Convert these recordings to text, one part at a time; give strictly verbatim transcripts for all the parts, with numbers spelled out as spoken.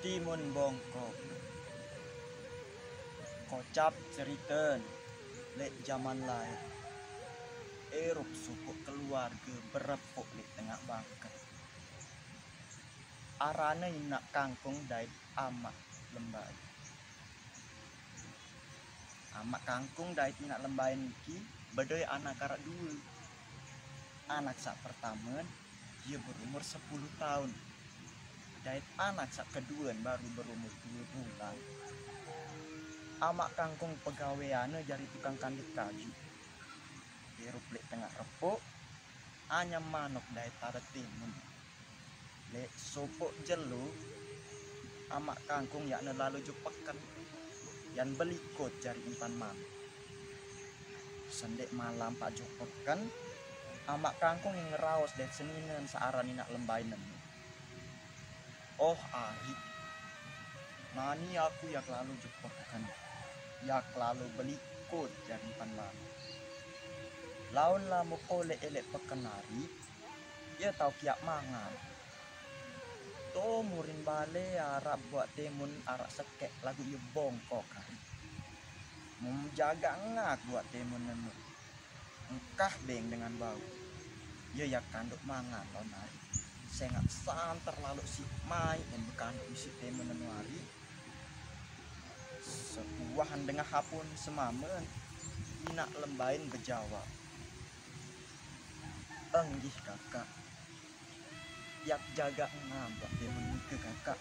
Timun bongkok. Kocap ceriten, lek jaman laen, erup suku keluarge berepuk lek tengah bangket. Arane inak kangkung dait amak lembai. Amak kangkung dait inak lembai niki bedoe anak arak due. Anak sak pertamen, ye berumur sepuluh taun. Dait anak sak keduen baru berumur due bulan. Amak kangkung pegaweane jari tukang kandet kaju. Erup lek tengah repuk, anyam manok dait taret timun. Lek sopok jelo, amak kangkung yakne lalo jok peken, yan belikut jari impan manok. Sendek malam pak jok peken, amak kangkung yang ngeraos dait seninen searan inak lembai nenu. Oh ari, nani aku yak lalo jok peken, yak lalo belikut jari impan manok. Laun lamo kolek elek peken ari, ye tau kiak mangan. To murin bale arak buak timun arak sekek lagu ye bongkok ari. Menjaga ngak buak timun nenu. Engkah beng dengan bau. Ye yak kanduk mangan laun ari. Sengak santer lalok si mai en bekanduk isi timun nenu ari. Seuahan dengah apun semamen, inak lembain bejawab, "Enggih kakak, yak jaga ngam buak timun nike kakak.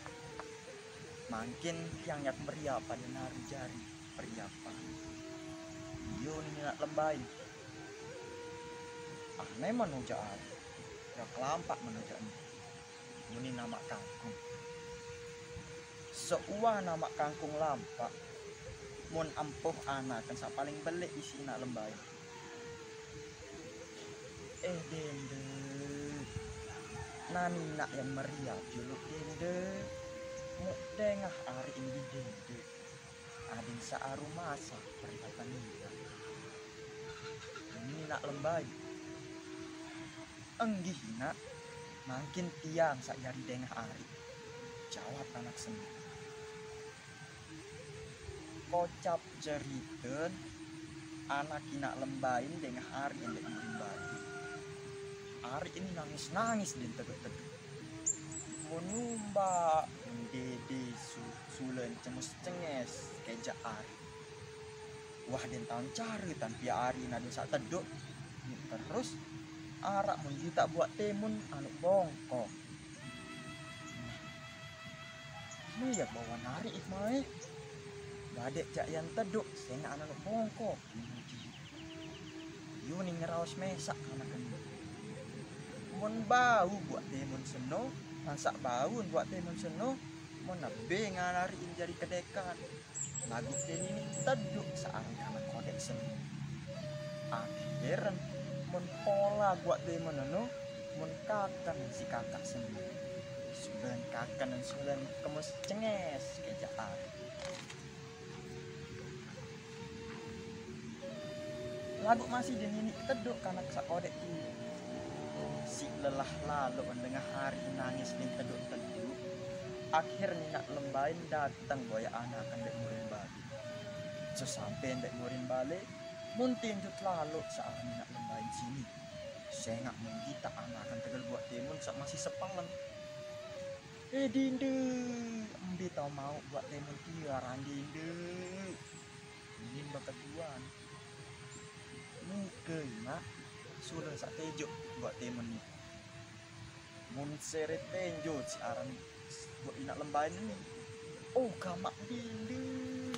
Mangkin tiang yak meriap pade nari jari periapan." Iyo ni inak lembain. Ane manojak ari, yak lampak manojak ni. Muni namak kangkung. Seuah namak kangkung lampak, mun empuh anaken sak paling belek isi inak lembai. Eh dende, nani nak yang meriap juluk dende. Muk dengah ari ini dende. Adin saaru masak perhiasan inak. Ini nak lembai. Enggih inak, mangkin tiang sak jari dengah ari. Jawab anak seni. Kocap jeriten, anak inak lembain dengah ari endek murin batu. Ari ini nangis-nangis din teduk-teduk. Menumbak dede su- sulen cengus-cenges kejak ari. Wah den taun care tan pia ari nadin sak teduk. Terus arak mun tak buak timun anuk bongkok. Meyat bawan ari ih mae. Badek jak yan teduk sengak anuk bongkok. Yu ni ngeraos mesak anak ini. Mun bau buak timun seno, masak baun buak timun seno, mun nebe ngalari in jari kedekan. Lagu ini teduk searang anak kodek seno. Akhirn mun pola buak timun eno, mun kaken si kakak seno. Sulen kaken sulen kemus cenges kejak ari. Lagu masih dinini teduk kanak sak kodek tu. Si lelah lalu dengah ari nangis din teduk-teduk. Akhir inak lembain dateng boya anak ndek murin balik. Sesampe ndek murin balik, mun tinjut lalu searang inak lembain sini. Sengak mun kita anakan tegel buak timun sak masih sepelen. Eh dinde, embe tau mau buak timun tiaran dinde. Inin bakat duan. Muke inak, sulen sak tejuk buak timun ni. Mun seret tenjo si aran buak inak lembain ni. Oh gamak dinde,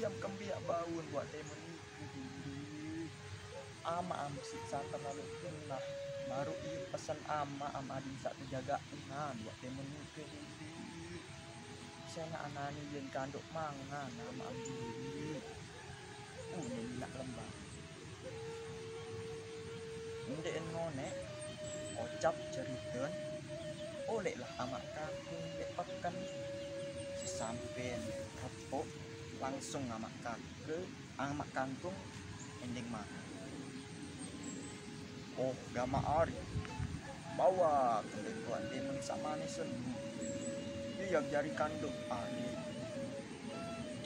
yang kembiak baun buak timun ni. Dinde. Ama am si santer lalu genah. Baru iye pesen ama am adin sak tejaga engan buak timun ni ke dinde. Sengak anani yen kanduk mangan ama am dinde. Uni nak lembah. Ndek ngonek, kocap ceriten, oleklah amak kangkung ndek peken. Sesampen repuk, langsung amak kangkung, amak kangkung ending makan. Oh, gamak ari. Bawa kendek buak timun sak manis senu. Iya jari kanduk ari.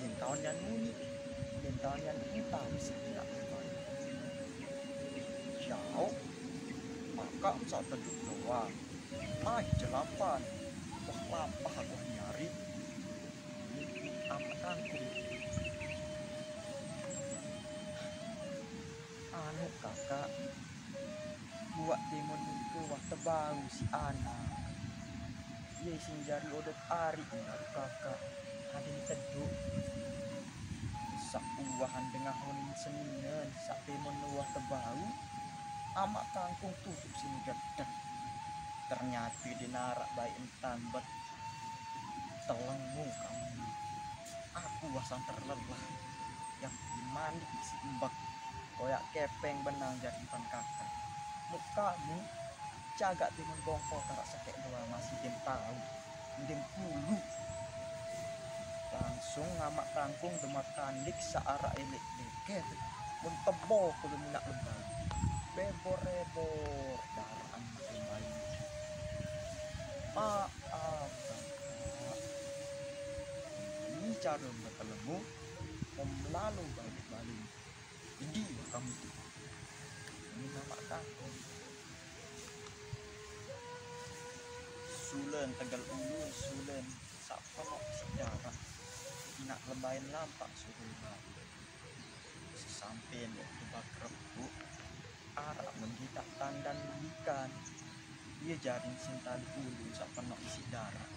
Gintaun yan muni, gintaun yan hitam sila. Jauh, maka sa teduk doang. Ai jelapan, wah lapah aku nyari. Ini amat kangkung. Anu kakak, buat timun itu wah tebau si anak. Iya sing jari odot ari ninggal kakak. Ada ni teduk. Sak uwahan dengah honin seninen, sak timun wah tebau. Amak kangkung tutup sini gedek. Ternyata dinarak baik entan bet telengmu kamu. Aku wah santer lelah. Yang dimanik isi embek. Koyak kepeng benang jadi pan kakak. Mukamu cagak timun bongkol tarak sekek doang masih dem tahu. Dem pulu. Langsung ngamak kangkung demak kandik searah elek deket. Mun tebo kudu minak lembang. Bebor-rebor daraan makin baik. Maaf, Kakak. Ini cara bertemu, om lalu balik-balik. Jadi, kamu tuh. Ini nama kangkung. Sulen tegal ulun, sulen sak penok sejarah. Inak lembain lampak suruh balik. Sesampen waktu bakrep, Bu, arak menjitak tandan ikan. Iya jaring sintali ulun sak penok isi darah.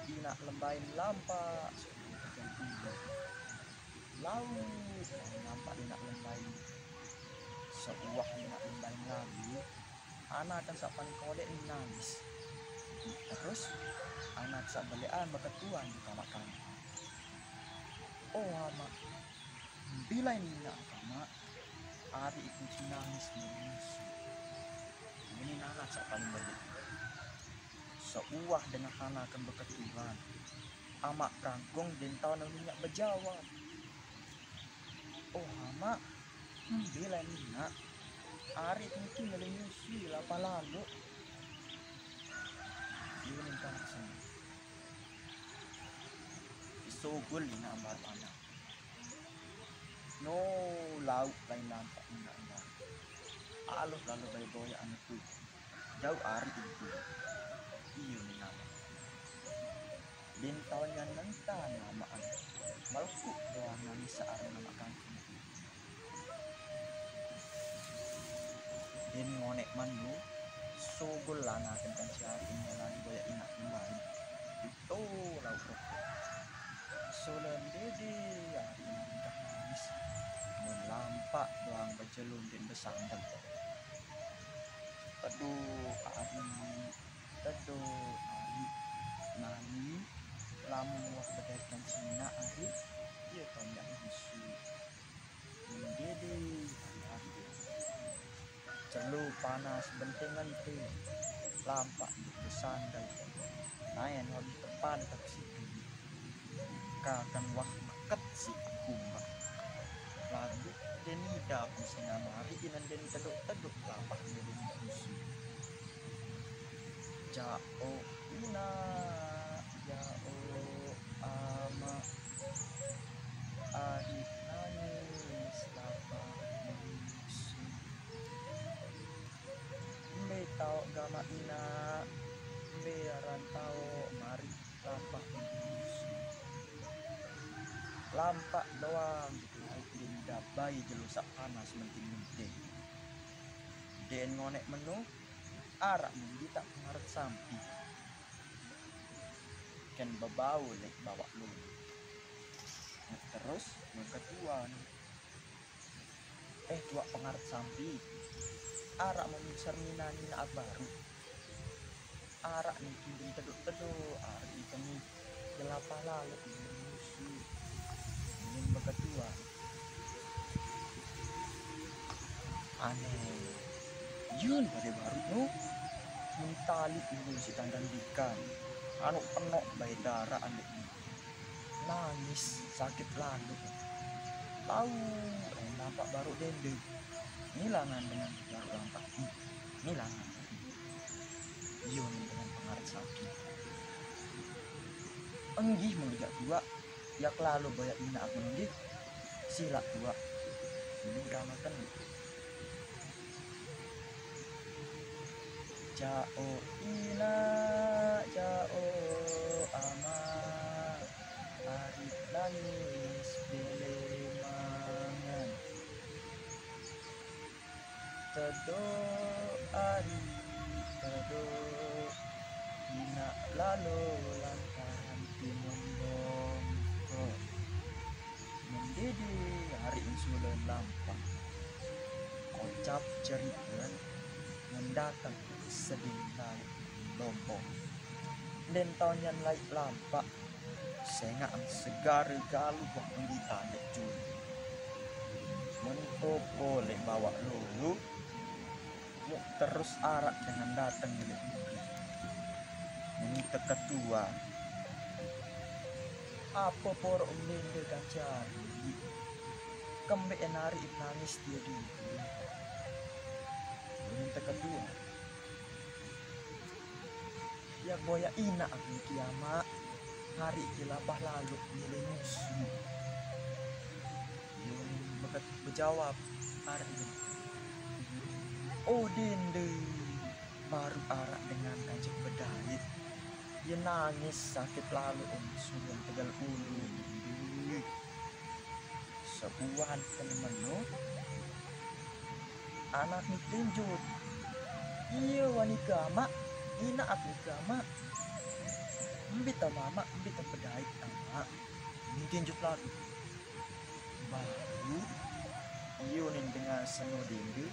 Inak lembain lampak suruh tegal ulun. Laut, lampak inak lembain. Seuwah inak lembain lalu, anakan sak paling kolek nangis. Terus, anak sak belekan beketuan di kamar kami. Oh, amak, bila ini nak kamak, ari iku nangis menyusu. Ini anak sak paling balik. Seuwah dengan anakan beketuan. Amak kangkung dentau nang minyak bejawab. Oh, amak, hmm, bila ini nak. Ari mungkin boleh nyusu lapah lalu. Ini kan sini. Isogol ini ambar anak. No, lauk lain nampak inak inak. Alus lalu bayi boyak anak tu. Jauh ari itu. Iyo ni nama. Bintaunya nentang nama anak. Malkuk doang nangis searah nama kangkung. Den ngonek manu, sogol lana tentang siapin lagi boyak inak kembali. Itu lauk rokok. Solan dede, aku nangis. Mun lampak doang bajelum den besandal. Aduh, Ari. Aduh, Ari. Nani, lamun wah bedaikan Cina, Ari. Iya, tonjak musuh. Dede, Ari. Celu panas bentengan te. Lampak di besandal. Nayan wali tepan tak situ. Kakan wah meket si kumbak. Lagu deni dapur sinamari inan deni teduk-teduk lapak deni musuh. Jao ina, jao ama, adik nangis lapak musuh. Mbe tao gama ina, mbe aran tao mari lapak musuh. Lampak doang gitu, lauk den dabai jelo sak panas menting-menting. Den ngonek menu, arak munggi tak pengaret sampi. Ken bebau lek bawak lu. Terus yang ketuan. Eh, tuak pengaret sampi. Arak memincer mina nina baru. Arak niki beri teduk-teduk, arak di tengah jelapah lalu ini musuh. Ini beketuan. Aneh. Yun pada baru no. Mentali ini si tandan ikan. Anu penok bayi darah anak ini. Nangis sakit lalu. Tahu, eh, nampak baru dende. Ngilangan dengan baru lampak. Ngilangan. Iyo ni dengan pengaret sakit. Enggih, mengejak tuak. Yak lalo boya ina aku enggih. Silak tuak. Ini kamaken. Jao ina, jao ama, ari nangis bele mangan. Tedo ari, tedo ina lalo lantaran timun bongko. Mendidi ari insulen lampah. Kocap ceriten ngendateng sedin laik lompong. Den taun nyan laik lampah, sengak segare galuh wak penggitane julu. Mentopo lek bawak lulu, muk terus arak dengan dateng lek bukit. Meni teketua. Apa porok mende kancari? Kembe enari nangis dia di. Meni teketua. Ya boya ina aku kiamak. Hari kilapah lalu milih musuh. Yun bejawab Ari. Oh dende, baru arak dengan kancik bedait. Ye nangis sakit lalu om suruh tegal ulu. Sebuah temen menu anak ni tinjut. Iya wani gamak, ina aku gamak. Mbita mamak, mbita bedait amak. Ni tinjut lalu. Baru iyo nin dengan seno dende.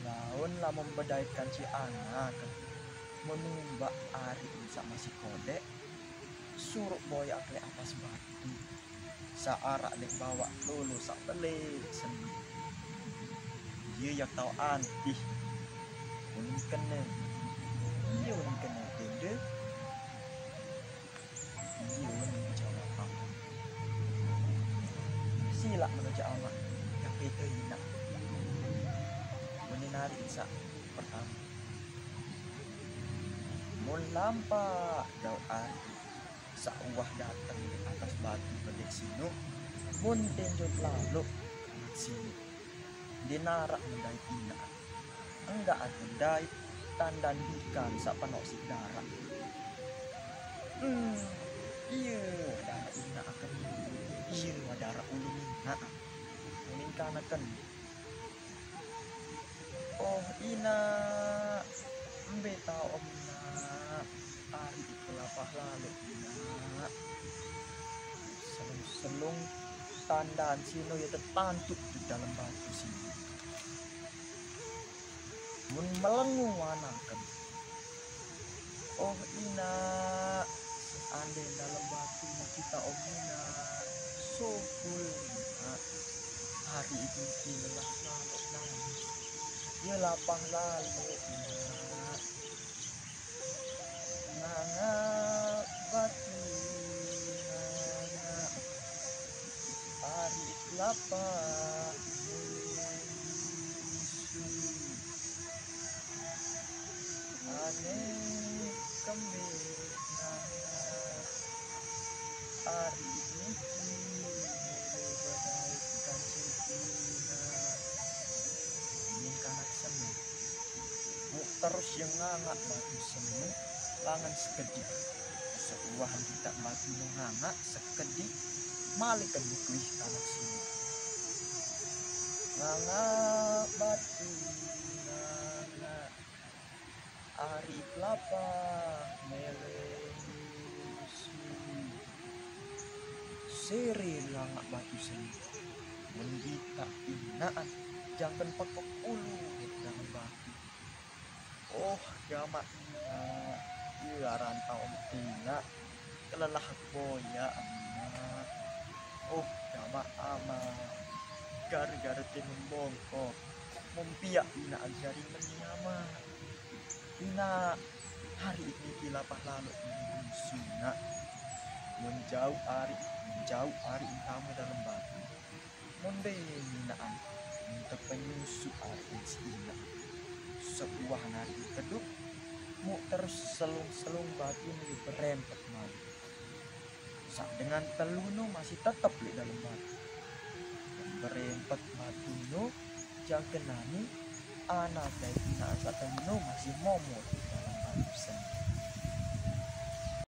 Laun lamun bedait kanci anak menumbak ari insa masih kodek. Suruk boyak lek atas batu. Sa arak lek bawak lolo sa pelik seni. Iyo yak tau antih. Unin kene. Iyo unin kene dende. Iya, wan jawab aku. Silak menujak amak. Yang beda inak. Meni nari insa pertama. Mun lampak gau ari. Sa uwah dateng di atas batu bedek sinu. Mun tenjot lalu anak sinu. Dia narak mendait inak. Enggak ada mendait tandan ikan sa penok si darak. Hmm, iya, darak inak akan. Iya, darak ulun inak. Unin kanakan. Oh, ina, mbe tau om ina. Ari iku lapah lalu ina. Selung-selung tandan sino ya tetantuk di dalam batu sino. Mun melengu wanaken. Oh ina, seandai dalam batunya kita om ina, sokul ina, hari itu lelah lalu nangis. Ya lapah lalu ina. Nganga batu nganga. Ari lapah musu. Ane kembe nganga. Ari niki mele badai kancil ina. Ingin kanak semu. Muk terus yang ngangak batu semu langan sekedik. Seuwahan kita batu ngangak sekedik, malikan butuh kanak semu. Ngangak batu, ngangak. Ari kelapa meleng. Sere ngangak batu semu. Mun kita inaan, jangken pekok ulu dalam batu. Oh, gamak ina. Iya rantau ina. Kelelah boya ina. Oh, gamak ama. Gara-gara timun bongkok. Mumpiak ina ajari meni ama. Ina hari ini kilapah lalu meni musuh ina. Mun jauh ari, jauh ari intamu dalam batu. Mun dai minaan, mun tepenyusu ari si ina. Sebuah nari keduk, muk terus selung-selung batu ni berempet malu. Sak dengan teluno masih tetep lek dalam batu. Dan berempet batuno, jangkenane ana dai pinaan sak teluno masih momot di dalam batu seni.